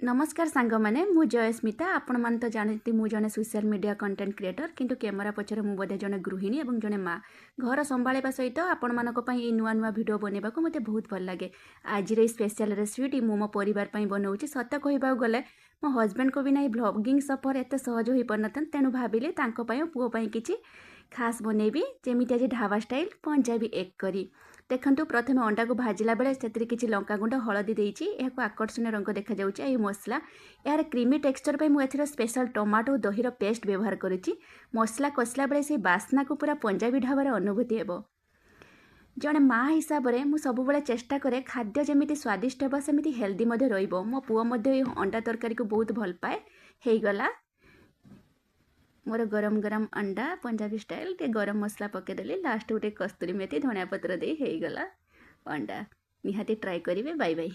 ନମସ୍କାର ସାଙ୍ଗମାନେ, ମୁଁ ଜୟସ୍ମିତା। ଆପଣମାନେ ତ ଜାଣନ୍ତି ମୁଁ ଜଣେ ସୋସିଆଲ ମିଡ଼ିଆ କଣ୍ଟେଣ୍ଟ କ୍ରିଏଟର, କିନ୍ତୁ କ୍ୟାମେରା ପଛରେ ମୁଁ ବୋଧେ ଜଣେ ଗୃହିଣୀ ଏବଂ ଜଣେ ମା। ଘର ସମ୍ଭାଳିବା ସହିତ ଆପଣମାନଙ୍କ ପାଇଁ ଏଇ ନୂଆ ନୂଆ ଭିଡ଼ିଓ ବନେଇବାକୁ ମୋତେ ବହୁତ ଭଲ ଲାଗେ। ଆଜିର ଏଇ ସ୍ପେଶାଲ ରେସିପିଟି ମୁଁ ମୋ ପରିବାର ପାଇଁ ବନାଉଛି। ସତ କହିବାକୁ ଗଲେ ମୋ ହଜବେଣ୍ଡଙ୍କ ବିନା ଏଇ ଭ୍ଲଗିଂ ସଫର ଏତେ ସହଜ ହୋଇପାରିନଥାନ୍ତା। ତେଣୁ ଭାବିଲି ତାଙ୍କ ପାଇଁ ଓ ପୁଅ ପାଇଁ କିଛି ଖାସ୍ ବନେଇବି, ଯେମିତି ଆଜି ଢାବା ଷ୍ଟାଇଲ୍ ପଞ୍ଜାବୀ ଏଗ୍ କରି। ଦେଖନ୍ତୁ, ପ୍ରଥମେ ଅଣ୍ଡାକୁ ଭାଜିଲା ବେଳେ ସେଥିରେ କିଛି ଲଙ୍କାଗୁଣ୍ଡ, ହଳଦୀ ଦେଇଛି। ଏହାକୁ ଆକର୍ଷଣୀୟ ରଙ୍ଗ ଦେଖାଯାଉଛି। ଏହି ମସଲା ଏହାର କ୍ରିମି ଟେକ୍ସଚର ପାଇଁ ମୁଁ ଏଥିରେ ସ୍ପେଶାଲ ଟମାଟୋ ଓ ଦହିର ପେଷ୍ଟ ବ୍ୟବହାର କରିଛି। ମସଲା କଷିଲା ବେଳେ ସେଇ ବାସ୍ନାକୁ ପୁରା ପଞ୍ଜାବୀ ଢାବାର ଅନୁଭୂତି ହେବ। ଜଣେ ମା ହିସାବରେ ମୁଁ ସବୁବେଳେ ଚେଷ୍ଟା କରେ ଖାଦ୍ୟ ଯେମିତି ସ୍ୱାଦିଷ୍ଟ ହେବ, ସେମିତି ହେଲ୍ଦି ମଧ୍ୟ ରହିବ। ମୋ ପୁଅ ମଧ୍ୟ ଏଇ ଅଣ୍ଡା ତରକାରୀକୁ ବହୁତ ଭଲ ପାଏ। ହେଇଗଲା ମୋର ଗରମ ଗରମ ଅଣ୍ଡା ପଞ୍ଜାବୀ ଷ୍ଟାଇଲ୍। ଟିକେ ଗରମ ମସଲା ପକାଇଦେଲି, ଲାଷ୍ଟ ଗୋଟେ କସ୍ତୁରୀ ମେଥି, ଧନିଆ ପତ୍ର ଦେଇ ହେଇଗଲା ଅଣ୍ଡା। ନିହାତି ଟ୍ରାଏ କରିବେ। Bye bye.